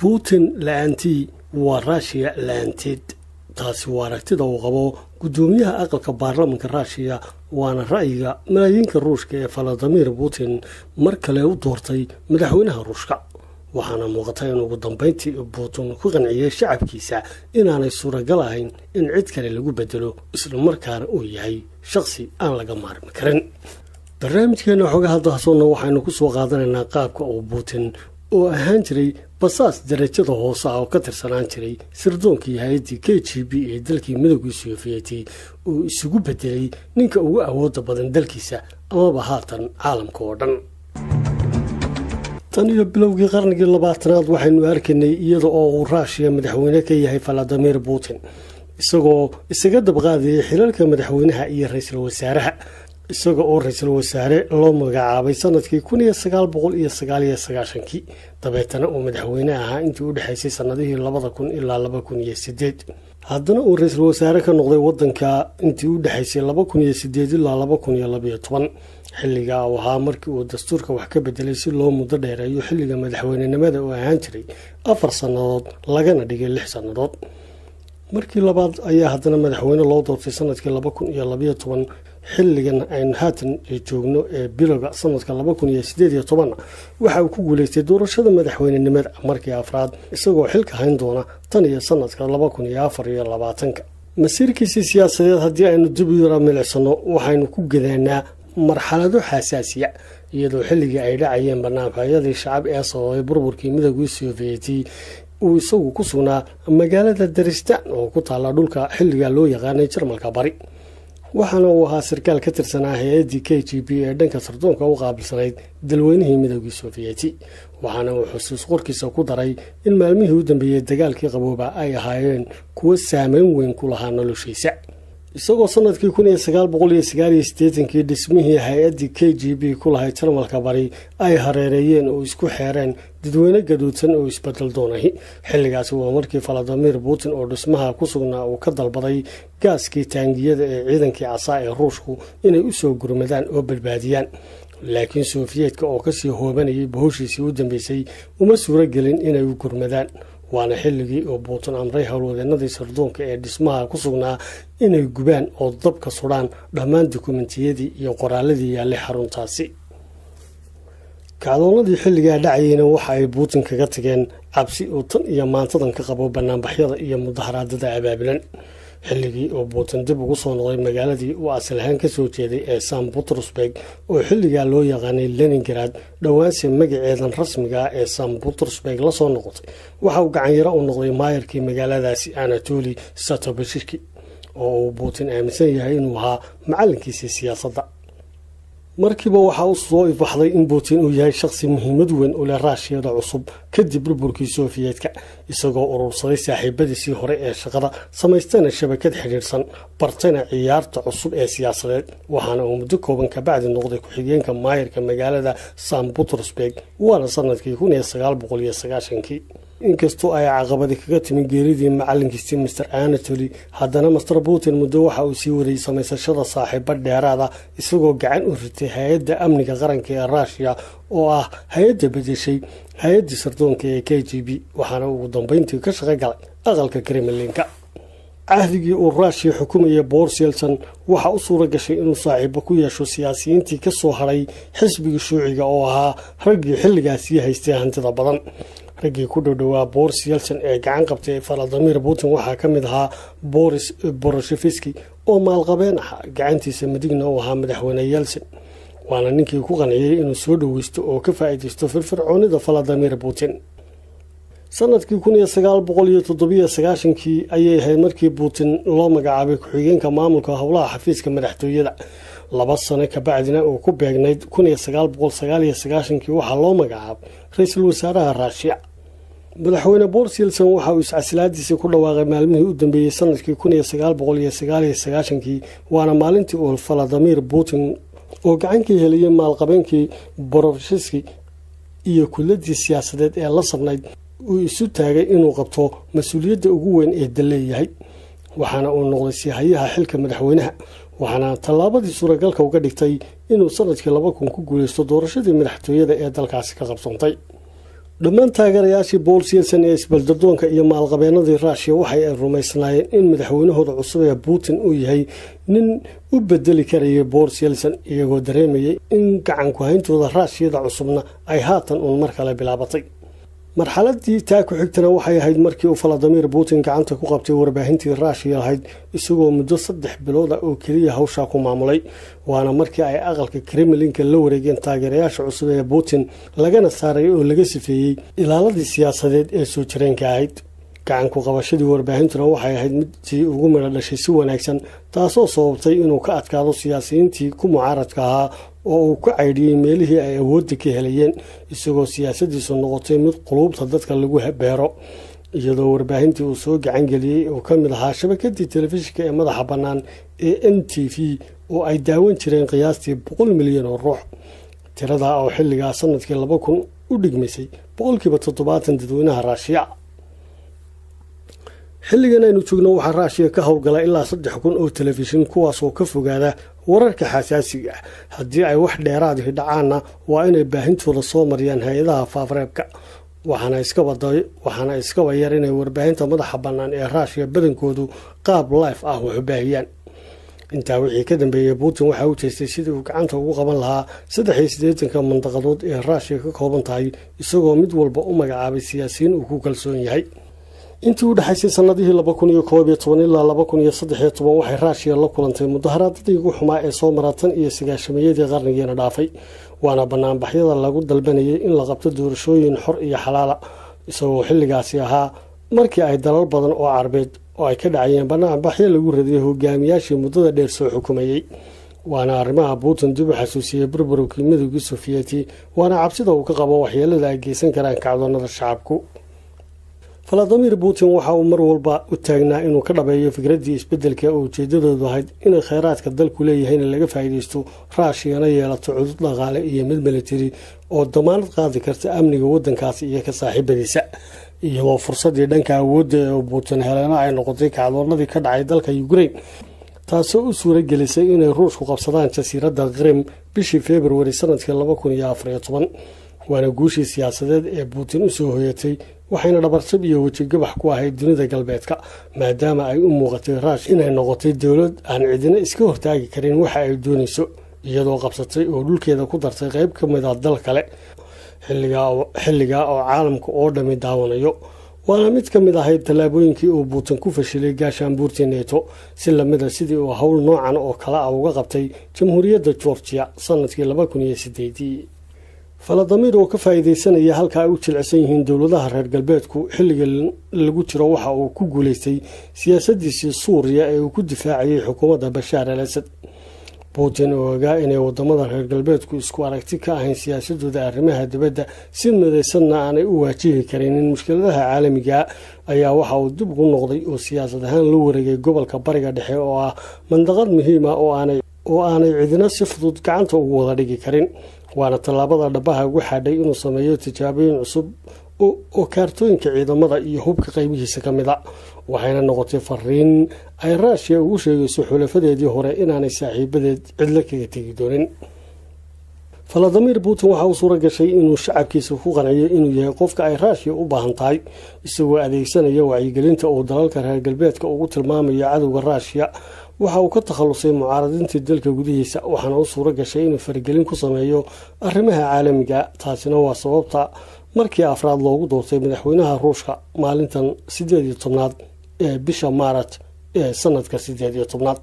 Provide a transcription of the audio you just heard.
Putin la-aantii waa Ruushiya la-aanteed. Taasi waa aragtida uu qabo guddoomiyaha aqalka baarlamanka Ruushiya, waana ra'yiga malaayiinka Ruushka ee Valadimir Putin mar kale u doortay madaxweynaha Ruushka. Waxaana muuqata in ugu dambeyntii Putin ku qanciyey shacabkiisa inaanay suuragal ahayn in cid kale lagu bedelo, islamarkaana uu yahay shaqsi aan laga maarmi karin. Barnaamijkeena Xogaha Dahsoonna waxaynu ku soo qaadanaynaa qaabka uu Putin, oo ahaan jiray basaas darajada hoose ah oo ka tirsanaan jiray sirdoonkii hay-addii KGB ee dalkii Midowgii Sofiyeeti, uu isugu bedelay ninka ugu awooda badan dalkiisa amaba haatan caalamka oo dhan. Tan iyo bilowgii qarnigii 20aad waxaynu arkaynay iyada oo uu Ruushiya madaxweyne ka yahay Valadimir Putin, isagoo isaga dabqaadayay xilalka madaxweynaha iyo ra-iisul wasaaraha, isaga oo ra-iisul wasaare loo magacaabay sanadkii 1999-kii, dabeetana uu madaxweyne ahaa intii u dhexaysay sanadihii 2000 ilaa 2008. Haddana uu ra-iisul wasaare ka noqday wadanka intii u dhexaysay 2008 ilaa 2012. Xilliga uu ahaa markii uu dastuurka wax ka bedelay si loo muddo dheereeyo xilliga madaxweynenimada oo ahaan jiray 4 sannadood, lagana dhigay 6 sannadood. Markii labaad ayaa haddana madaxweyne loo doortay sanadkii 2012. Xilligan aynu haatan joogno ee bilowga sanadka 2018 waxa uu ku guuleystay doorashada madaxweynenimada markii afraad, isagoo xilka hayn doona tan iyo sanadka 2024-ka. Masiirkiisii siyaasadeed haddii aynu dib u yara milicsano, waxaynu ku gadaanaa marxalado xasaasiya, iyadoo xilligii ay dhacayeen banaanbaxyadii shacab ee sababay burburkii Midowgii Sofiyeeti uu isagu ku sugnaa magaalada Dresden oo ku taalla dhulka xilligaa loo yaqaanay Jarmalka Bari. Waxaana uu ahaa sarkaal ka tirsanaa hay-addii KGB ee dhanka sirdoonka u qaabilsanayd dalweynihii Midowgii Sofiyeeti. Waxaana uu xusuus qorkiisa ku daray in maalmihii u dambeeyey dagaalkii qabooba ay ahaayeen kuwo saameyn weyn ku lahaa noloshiisa, isagoo sanadkii 1989-kii dhismihii hay-addii KGB ku lahayd Jarmalka Bari ay hareereeyeen oo isku xeereen dadweyne gaduudsan oo isbedel doonahi. Xilligaasi waa markii Valadimir Putin oo dhismaha ku sugnaa uu ka dalbaday gaaskii taangiyada ee ciidankii casaa ee Ruushku inay usoo gurmadaan oo badbaadiyaan, laakiin Sofiyeetka oo kasii hoobanayay bahoshiisii u dambeysay uma suuro gelin inay u gurmadaan. Waana xilligii uu Putin amray howlwadeenadii sirdoonka ee dhismaha ku sugnaa inay gubaan oo dabka sudhaan dhammaan dukumentiyadii iyo qoraaladii yaallay xaruntaasi. Kacdoonadii xilligaa dhacayeyna waxa ay Putin kaga tageen cabsi uu tan iyo maantadan ka qabo banaanbaxyada iyo mudaharaadada abaabulan. Xilligii uu Putin dib ugu soo noqday magaaladii uu asal ahaan kasoo jeeday ee San Petersburg, oo xilligaa loo yaqaanay Leningrad, dhowaanse magaceedan rasmiga ee San Petersburg lasoo noqotay, waxa uu gacanyaro u noqday maayarkii magaaladaasi Anatoli Satobashiki, oo uu Putin aaminsan yahay inuu ahaa macalinkiisii siyaasadda. Markiiba waxaa u soo ifaxday in Putin uu yahay shaqsi muhiimad weyn u leh Raashiyada cusub kadib burburkii Sofiyeetka, isagoo urursaday saaxiibadiisii hore ee shaqada, samaystayna shabakad xidhiidhsan, bartayna ciyaarta cusub ee siyaasadeed. Waxaana uu muddo kooban kabacdi noqday ku-xigeenka maayarka magaalada San Petersburg, waana sanadkii 1990-kii. Inkastoo ay caqabadi kaga timi geeridii macalinkiisii Mister Anatoli, haddana Mister Putin muddo waxa uu sii waday samaysashada saaxiibo dheeraada, isagoo gacan u ritay hay-adda amniga qaranka ee Ruushiya, oo ah hay-adda bedeshay hay-addii sirdoonka ee KGB. Waxaana ugu dambeyntii ka shaqo galay aqalka Kremlinka. Cahdigii uu Ruushiya xukumayay Boris Yeltsin waxaa u suura gashay inuu saaxiibo ku yeesho siyaasiyiintii ka soo hadhay xisbigii shuuciga, oo ahaa raggii xilligaasii haystay hantida badan. Raggii ku dhowdhowaa Boris Yeltsin ee gacan qabtay Valadimir Putin waxaa ka mid ahaa Boris Berezovsky, oo maalqabeen ah, gacantiisa midigna uu ahaa madaxweyne Yeltsin, waana ninkii ku qanciyey inuu soo dhoweysto oo ka faa'iidaysto firfircoonida Valadimir Putin. Sanadkii 1997-kii ayay ahayd markii Putin loo magacaabay ku-xigeenka maamulka howlaha xafiiska madaxtooyada. 2 sano kabacdina uu ku beegnayd 1999-kii waxaa loo magacaabay ra-iisul wasaaraha Raashiya. Madaxweyne Boris Yeltsin waxa uu iscasilaadiisii ku dhawaaqay maalmihii u dambeeyey sanadkii 1999-kii, waana maalintii uu Valadimir Putin oo gacankii heliyey maalqabeenkii Berezovsky iyo kudladii siyaasadeed ee la sabnayd uu isu taagay inuu qabto mas-uuliyadda ugu weyn ee dal leeyahay. Waxaana uu noqday siihayaha xilka madaxweynaha, waxaana tallaabadii suuragalka uga dhigtay inuu sanadkii 2000 ku guuleysto doorashadii madaxtooyada ee dalkaasi ka qabsoontay. Dhammaan taageerayaashii Boris Yeltsin ee isbeldadoonka iyo maalqabeenadii Ruushiya waxay ay rumaysnaayeen in madaxweynahooda cusub ee Putin uu yahay nin u bedeli karayay Boris Yeltsin, iyagoo dareemayay in gacanku hayntooda Ruushiyada cusubna ay haatan uun mar kale bilaabatay. Marxaladii taa ku xigtana waxay ahayd markii uu Valadimir Putin gacanta ku qabtay warbaahintii Ruushiya lahayd, isagoo muddo 3 bilood ah oo keliya hawshaa ku maamulay. Waana markii ay aqalka Kremlinka la wareegeen taageerayaasha cusub ee Putin, lagana saaray oo laga sifeeyey ilaaladii siyaasadeed ee soo jireenka ahayd. Gacan ku qabashadii warbaahintuna waxay ahayd midtii ugu midho dhashay si wanaagsan, taasoo sababtay inuu ka adkaado siyaasiyiintii ku mucaaradka ahaa oo uu ka caydhiyey meelihii ay awoodda ka helayeen, isagoo siyaasadiisu noqotay mid quluubta dadka lagu beero, iyadoo warbaahintii uu soo gacan geliyey oo ka mid ahaa shabakadii telefishinka ee madaxa bannaan ee NTV oo ay daawan jireen qiyaastii 100 milyan oo ruux, tiradaa oo xilligaa sanadkii 2000 u dhigmaysay 70% dadweynaha Raashiya. Xilligan aynu joogno waxaa Raashiya ka howlgala ilaa 3000 oo telefishin, kuwaasoo ka fogaada wararka xasaasiga ah. Haddii ay wax dheeraadihi dhacaanna waa inay baahintooda soo mariyaan hay-adaha faafareebka. Waxaana iskaba yar inay warbaahinta madaxa bannaan ee Raashiya badankoodu qaab life ah wax u baahiyaan. Intaa wixii ka dambeeyey, Putin waxa uu jeestay sidii uu gacanta ugu qaban lahaa 83-ka mandaqadood ee Raashiya ka kooban tahay, isagoo mid walba u magacaabay siyaasiyiin uu ku kalsoon yahay. Intii u dhexaysay sanadihii 2011 ilaa 2013 waxay Raashiya la kulantay mudaharaadadii ugu xumaa ee soo mara tan iyo sagaashameeyadii qarnigiina dhaafay, waana banaanbaxyada lagu dalbanayay in la qabto doorashooyin xor iyo xalaala, isagoo xilligaasi ahaa markii ay dalal badan oo Carbeed oo ay ka dhacayeen banaanbaxyo lagu radiyay hogaamiyaashii muddada dheer soo xukumayey. Waana arrimaha Putin dib u xasuusiyey burburkii Midowgii Sofiyeeti, waana cabsida uu ka qabo waxyeelada ay geysan karaan kacdoonada shacabku. Valadimir Putin waxa uu mar walba u taagnaa inuu ka dhabeeyo fikraddii isbeddelka oo ujeedadoodu ahayd inay kheyraadka dalku leeyahayna laga faa'iidaysto, Raashiyana yeelato cudud dhaqaale iyo mid militari oo damaanad qaadi karta amniga waddankaasi iyo ka saaxiibadiisa, iyadoo fursaddii dhanka awoodda ee Putin helena ay noqotay kacdoonadii ka dhacay dalka Ukraine, taasoo u suura gelisay inay Ruushku qabsadaan jasiiradda Qrim bishii Februari sanadkii 2014. Waana guushii siyaasadeed ee Putin u soo hoyatay, waxayna dhabarjab iyo wejigabax ku ahayd dunida galbeedka, maadaama ay u muuqatay Raash inay noqotay dowlad aan cidina iska hortaagi karin waxa ay doonayso, iyadoo qabsatay oo dhulkeeda ku dartay qayb ka mid ah dal kale xilligaa oo caalamka oo dhammi daawanayo. Waana mid ka mid ahayd tallaabooyinkii uu Putin ku fashilay gaashaanbuurtii Neto, si lamida sidii uu howl noocan oo kale ah uga qabtay Jamhuuriyadda Georgia sanadkii 2008. Valadimir oo ka faa'iidaysanaya halka ay u jilicsan yihiin dowladaha reer galbeedku xilliga lagu jiro, waxa uu ku guuleystay siyaasadiisii Suuriya ee uu ku difaacayay xukuumadda Bashaar al Asad. Putin oo ogaa inay wadamada reer galbeedku isku aragti ka ahayn siyaasadooda arrimaha dibadda, si midaysanna aanay u waajihi karinin mushkiladaha caalamiga, ayaa waxa uu dib ugu noqday oo siyaasad ahaan la wareegay gobolka Bariga Dhexe oo ah mandaqad muhiim ah oo aanay cidina si fudud gacanta ugu wada dhigi karin. Waana tallaabada dhabaha ugu xadhay inuu sameeyo tijaabooyin cusub oo kaartooyinka ciidamada iyo hubka qaybihiisa ka mid a, waxayna noqotay fariin ay Raashiya ugu sheegayso xulafadeedii hore inaanay saaxiibadeed cidlo kaga tegi doonin. Valadimir Putin waxa uu suura gashay inuu shacabkiisa ku qanciyo inuu yahay qofka ay Raashiya u baahan tahay, isagoo adeegsanaya wacyigelinta uu dalalka reer galbeedka ugu tilmaamayo cadowga Raashiya. Waxa uu ka takhalusay mucaaradiintii dalka gudihiisa, waxaana u suura gashay inuu faragelin ku sameeyo arrimaha caalamiga. Taasina waa sababta markii afraad loogu doortay madaxweynaha Ruushka maalintan 18aad ee bisha Maarat ee sanadka 18aad.